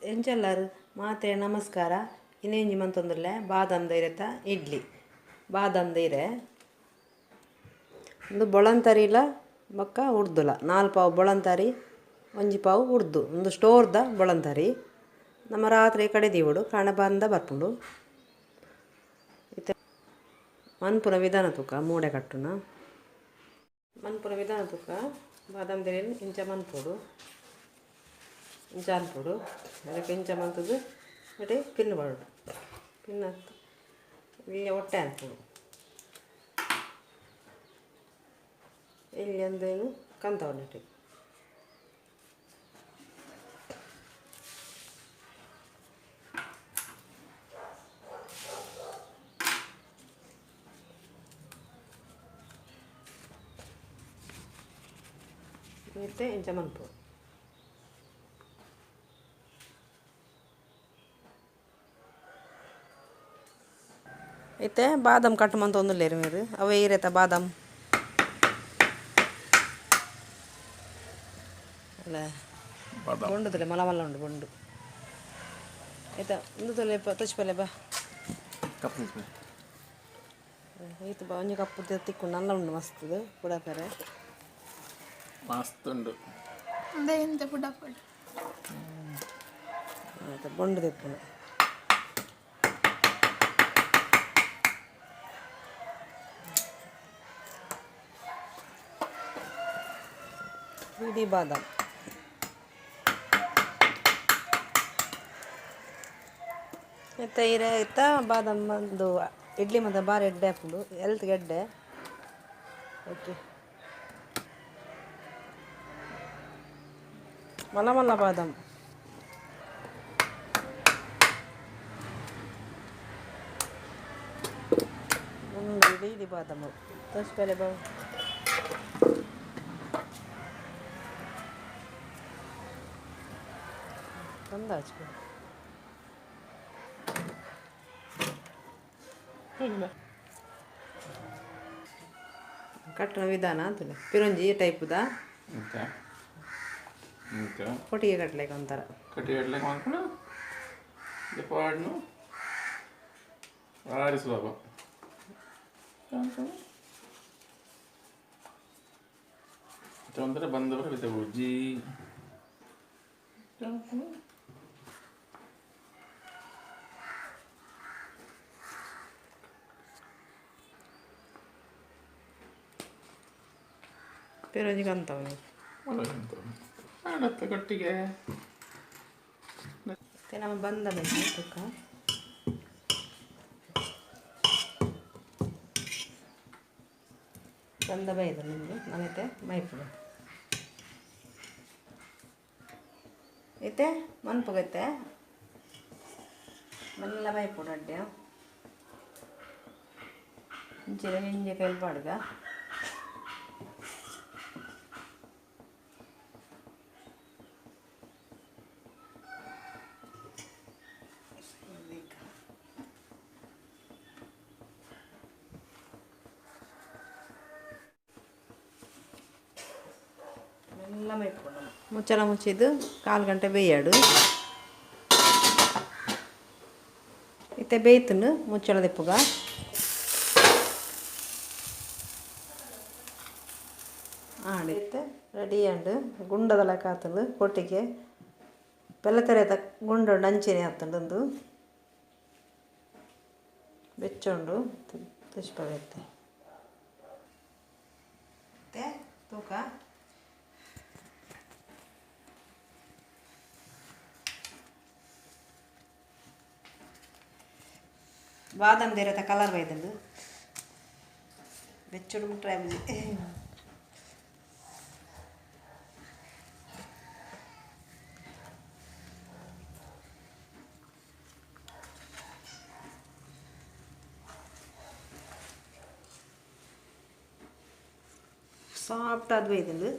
ಎಂಚೆಲ್ಲಾರು ಮಾತೆ ನಮಸ್ಕಾರ. ಇನ್ನೇಂಜಿ ಮಂತೊಂದುಲ್ಲೆ ಬಾದಾಮ್ ದೈರೆತ ಇಡ್ಲಿ. ಬಾದಾಮ್ ದೈರೆ ಒಂದು ಬೊಳಂತರಿಲ ಬೊಕ್ಕ ಉರ್ದುಲ 4 ಪಾವು ಬೊಳಂತರಿ 1 ಪಾವು ಉರ್ದು ಒಂದು ಸ್ಟೋರ್ದ ಬೊಳಂತರಿ ನಮ್ಮ ರಾತ್ರಿ ಕಡೆ ದೀವಡು ಕಾಣ ಬಂದ ಬರ್ಪುಂಡು. ಇತ್ತೆ ಮನ್ಪುನ ವಿಧಾನ ತೂಕ ಮೂಡೆ ಕಟ್ಟುನ ಮನ್ಪುನ ವಿಧಾನ ತೂಕ ಬಾದಾಮ್ ದೈರೆ ಇಂಚ ಮನ್ಪೊಡು ಇಂಚ ಅನ್ಪೊಡು ಅದಕ್ಕೆ ಇಂಚ ಮಂತದ್ದು ಮತ್ತೆ ಪಿನ್ ಬಾಡು ಪಿನ್ ಇಲ್ಲಿ ಒಟ್ಟೆ ಅನ್ಪೊಡು ಇಲ್ಲಿ ಅಂದೇನು ಕಂತವನ್ನಿಟ್ಟು ಮತ್ತೆ ಇಂಚ ಮನ್ಪೊಡು. ಇತ್ತೆ ಬಾದಾಮ್ ಕಟ್ ಮಂತೊಂದುಲ್ಲೆರ್ ಮೇರ್ ಅವೇ ಇರೆತ ಬಾದಾಮ್ ಅಲ್ಲ ಬೊಂಡು ತುಲೆ ಮಲ ಮಲ್ಲ ಉಂಡು ಬೊಂಡು ಆಯ್ತಾ ಒಂದು ತುಲೆ ತೋಚಿಪಲ್ಲೆ ಬಾ ಈತ ಬಾ ಒಂಜಿ ಕಪ್ಪು ತಿಕ್ಕು ನಲ್ಲ ಉಂಡು ಮಸ್ತ್ ಪುಡಪೆರೆ ಮಸ್ತ್ ಉಂಡು ಆಯ್ತಾ ಬೊಂಡು ತಿಪ್ಪುನು ಇಡೀ ಬಾದಾಮ್ ಇತ್ತ ಇರೆ ಇತ್ತ ಬಾದಾಮ್ ಒಂದು ಇಡ್ಲಿ ಮತ್ತು ಬಾರಿ ಎಡ್ಡೆ ಹಾಪುಂಡು ಎಲ್ತ್ಗೆ ಎಡ್ಡೆ. ಓಕೆ ಮಲ್ಲ ಮಲ್ಲ ಬಾದಾಮ್ ಒಂದು ಇಡೀ ಇಡೀ ಬಾದಾಮ್ ತೋರಿಸ್ಬೇಲೆ ಬಾ ಅಂದಾಜು ಕಟ್ಟುವ ವಿಧಾನ ಅಂತಲ್ಲ ಪಿರಂಜಿ ಟೈಪುದ ಕೊಟ್ಟಿಗೆ ಕಟ್ಟಲಿಕ್ಕೆ ಒಂಥರ ಕಟ್ಟಿಗೆ ಕಟ್ಟಲಿಕ್ಕೆ ಮಾಡ್ಕೊಂಡು ಪಾಡ್ನು ಭಾರಿ ಸುಲಭ. ಒಂಥರ ಬಂದವರು ವಿತ್ ಉಜ್ಜಿ ಪಿರಂಜಿ ಕಂತವನಿ ಆಡತ್ತ ಕಟ್ಟಿಗೆ. ಮತ್ತೆ ನಮ್ಮ ಬಂದ ಮೇಲೆ ತುಕ್ಕ ಬಂದ ಬೈದ ನಿಮಗೆ ನಮೈತೆ ಮೈಪುಡು ಇತ್ತೆ ಮನ್ಪುಗೈತೆ ಮಲ್ಲ ಮೈಪುಡು ಅಡ್ಡೆ ಇಂಚಿನ ಇಂಜೆ ಕೈಲಿ ಪಾಡ್ಗ ಎಲ್ಲ ಮೈಪುಡು ಮುಚ್ಚಳ ಮುಚ್ಚಿದ್ದು 1/4 ಗಂಟೆ ಬೇಯಾಡು. ಇತ್ತೆ ಬೇಯ್ತುಂಡು ಮುಚ್ಚಳ ದಿಪ್ಪುಗ ಆಡಿತ್ತೆ ರೆಡಿ ಆಂಡು ಗುಂಡದಲ್ಲ ಕಾತುಂಡು ಕೊಟ್ಟಿಗೆ ಪೆಲತೆರೆತ ಗುಂಡು ಅಂಚೆನೆ ಆತುಂಡು ಒಂದು ಬೆಚ್ಚುಂಡು ತುಷ್ಪವೆತ್ತೆ ಮತ್ತೆ ತೂಕ ಬಾದಾಮ್ ದೇರತ ಕಲರ್ ಬೈದಂದು ಬೆಚ್ಚುಡು ಮುಟ್ರೆ ಸಾಫ್ಟ್ ಆದ ಬೈದಂದು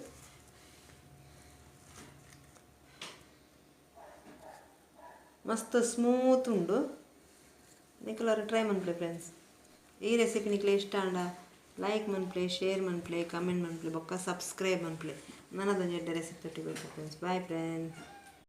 ಮಸ್ತ್ ಸ್ಮೂತ್ ಉಂಡು. ನಿಕಲಾರ ಟ್ರೈ ಮನ್ಪ್ಲೆ ಫ್ರೆಂಡ್ಸ್. ಈ ರೆಸಿಪಿ ನಿಕ್ಲೆ ಇಷ್ಟ ಆಂಡ ಲೈಕ್ ಮನ್ಪ್ಲೆ, ಶೇರ್ ಮನ್ಪ್ಲೆ, ಕಮೆಂಟ್ ಮನ್ಪ್ಲೆ, ಬೊಕ್ಕ ಸಬ್ಸ್ಕ್ರೈಬ್ ಮನ್ಪ್ಲೆ. ನನದೊಂಜಿ ಎಡ್ಡೆ ರೆಸಿಪಿ ತೊಟ್ಟಿ ಬೇಕು ಫ್ರೆಂಡ್ಸ್. Bye friends.